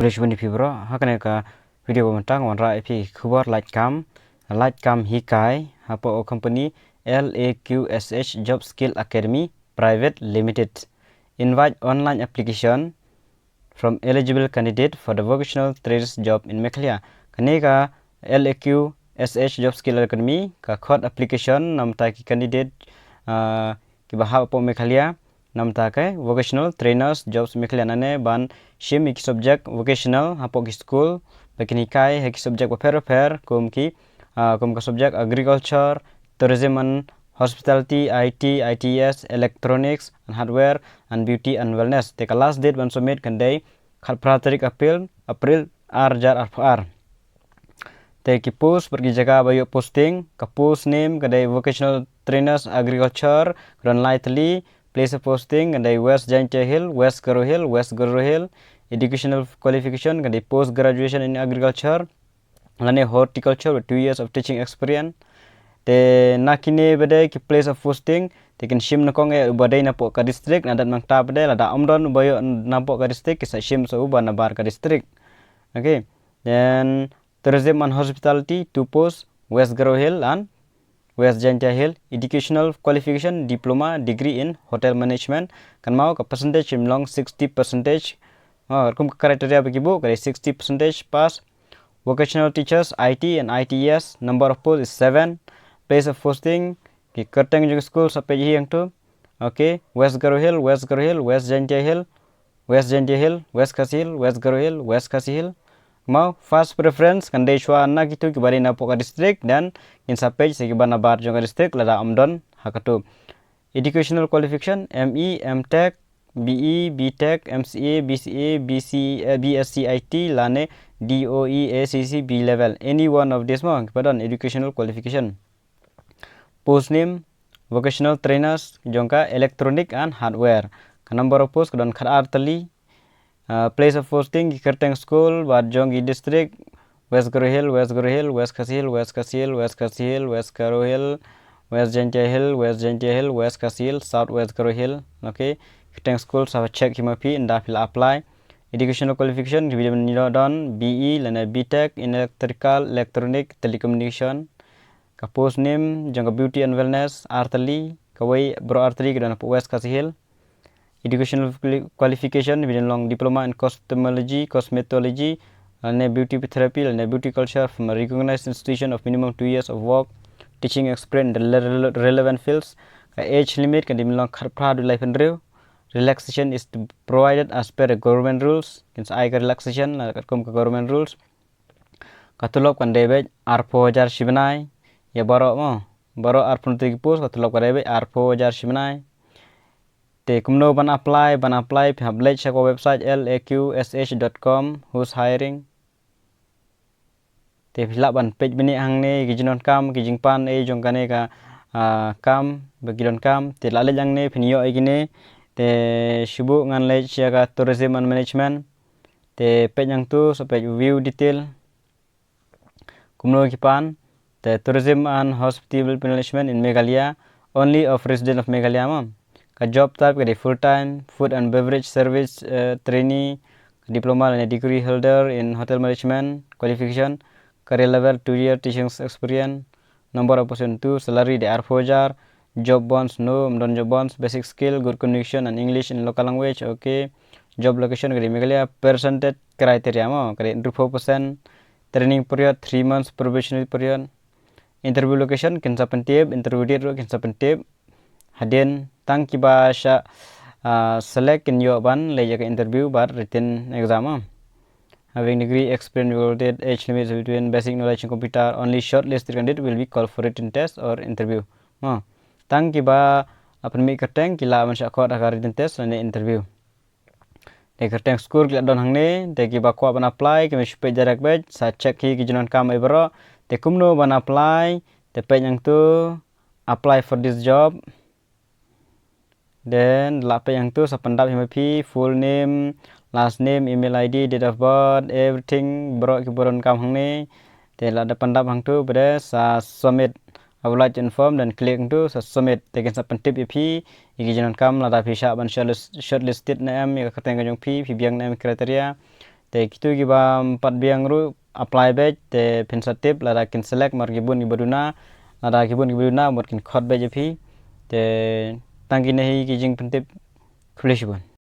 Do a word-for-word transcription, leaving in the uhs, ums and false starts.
Khublei shibun ïa phi baroh, ha kane ka video ba mynta nga wanrah ïa phi ki khubor lait kam, lait kam hikai hapoh ka company L A Q S H Job Skill Academy Private Limited. Invite online application from eligible candidate for the vocational trades job in Meghalaya. Kane ka L A Q S H Job Skill Academy ka khot application namta ki candidate, ah, kiba hap hapoh Meghalaya namta ka vocational trainers jobs Meghalaya, nane ban shim ïa ki subject vocational hapoh ki school ba kin hikai ha ki subject bapher bapher kum ki, ah, kum ka subject agriculture, tourism and hospitality, I T, I T S, electronics and hardware and beauty and wellness. Te ka last date ban submit kan dei khatphra tarik April, April ar hajar arphew ar. Te ki post bad ki jaka ba ïoh posting, ka post name ka dei vocational trainers agriculture, ka don lai tylli, place of posting ka dei West Jaintia Hill, West Garo Hill, West Garo Hill, educational qualification ka dei post graduation in agriculture lane horticulture with two years of teaching experience. Te na kine ba dei ki place of posting, te kin shim nyngkong ïa uba dei napoh ka district, nadat nangta ba dei lada ym don uba ïoh napoh ka district, ki sa shim sa uba nabar ka district. Okay. Then tourism and hospitality, two posts, West Garo Hill and West Jaintia Hill. Educational qualification, diploma, degree in hotel management. Kan mau ka percentage im long sixty percentage. Oh, kum ka criteria ba ki buh ka dei sixty percentage pass. Vocational teachers, I T and I T S, number of posts is seven. Place of posting, ki kyrteng jong school sa peit hi hangtu. Okay, West Garo Hill, West Garo Hill, West Jaintia Hill, West Jaintia Hill, West Khasi Hill, West Garo Hill, West Khasi Hill. Mau first preference kan dei shuwa na kitu kiba dei napoh ka district, then kin sa peit sa kiba nabar jong ka district lada ym don ha katu. Educational qualification, M E, M Tech, B E, B Tech, M C A, B C A, B C, eh, B S C I T lane D O E, A C C, B level. Any one of this mo, kiba don educational qualification. Post name, vocational trainers jong ka electronic and hardware. Ka number of post ka don khatar tylli. Uh, place of posting, ki kyrteng school bad jong ki district, West Garo Hill, West Garo Hill, West Khasi Hill, West Khasi Hill, West Khasi Hill, West Garo Hill, West Jaintia Hill, West Jaintia Hill, West Khasi Hill, South West Garo Hill. Okay. Kyrteng school sa check hi ma phi ynda phi la apply. Educational qualification, ki bidang ni don B E lane B Tech in electrical, electronic, telecommunication. Ka post name jong ka beauty and wellness, ar tylli, kawei baroh ar tylli ki don hapoh West Khasi Hill. Educational quali-, qualification, bidang long diploma in cosmetology, cosmetology, lane beauty therapy, lane beauty culture from a recognized institution of minimum two years of work, teaching experience in the rele-, relevant fields. Ka age limit kan dei ban long khatphra haduh laiphew hynriew. Relaxation is to provided as per the government rules. Kin sa ai ka relaxation la katkum ka government rules. Ka tulop kan dei beit arphew hajar shi bnai. Ïa baroh mo, baroh arphew hynriew tylli ki post, ka tulop kan dei beit arphew hajar shi bnai. Te kumno ban apply, ban apply phi hap leit sha ka website L A Q S H dot com, who's hiring. Te phi lah ban peit bniah hangne ki jingdonkam, ki jingpan ei jong kane ka, ah, kam ba ki donkam. Te lah leit hangne phin ïoh ei kine. Te shu buh ngan leit sha ka tourism and management. Te peit hangtu, sa peit view detail. Kumno ki pan, te tourism and hospitality management in Meghalaya, only of resident of Meghalaya mo. Ka job type ka dei full time, food and beverage service, eh, trainee, diploma lane degree holder in hotel management, qualification, career level, two year teaching experience, number of position two, salary dei arphew hajar, job bonds, no, ym don job bonds, basic skill, good communication and English in local language, okay. Job location ka dei Meghalaya, percentage criteria mo, ka dei hynriewphew percent, training period, three months probationary period. Interview location kin sa pyntip, interview date ruh kin sa pyntip. Hadien tang kiba shah, ah, select kin ïoh ban leit ïa ka interview bad written exam, ah. Having degree, experience, will date, age limit between basic knowledge in computer, only shortlisted candidate will be called for written test or interview. Ah, tang kiba la pynmih kyrteng ki lah ban shah khot ha ka written test lane interview. Te kyrteng skur ki la don hangne, te kiba kwah ban apply, ki mih shu peit direct page, sa check hi ki jingdonkam ei baroh. Te kumno ban apply, te peit hangtu, apply for this job. Then lah peit hangtu, sa pyndap hi ma phi, full name, last name, email I D, date of birth, everything, baroh kiba donkam hangne. Te lah da pyndap hangtu, bad sa submit. I would like to inform, then click hangtu, sa submit. Te kin sa pyntip ïa phi ïa ki jingdonkam, lada phi shah ban shortlist, shortlisted ne em ïa ka kyrteng ka jong phi, phi biang ne em criteria. Te kito kiba ym pat biang ruh, apply beit, te phin sa tip lada kin select mar ki bun kiba duna, lada ki bun kiba duna mut kin khot beit ïa phi. Te tang kine hi ki jingpyntip. Khublei shibun.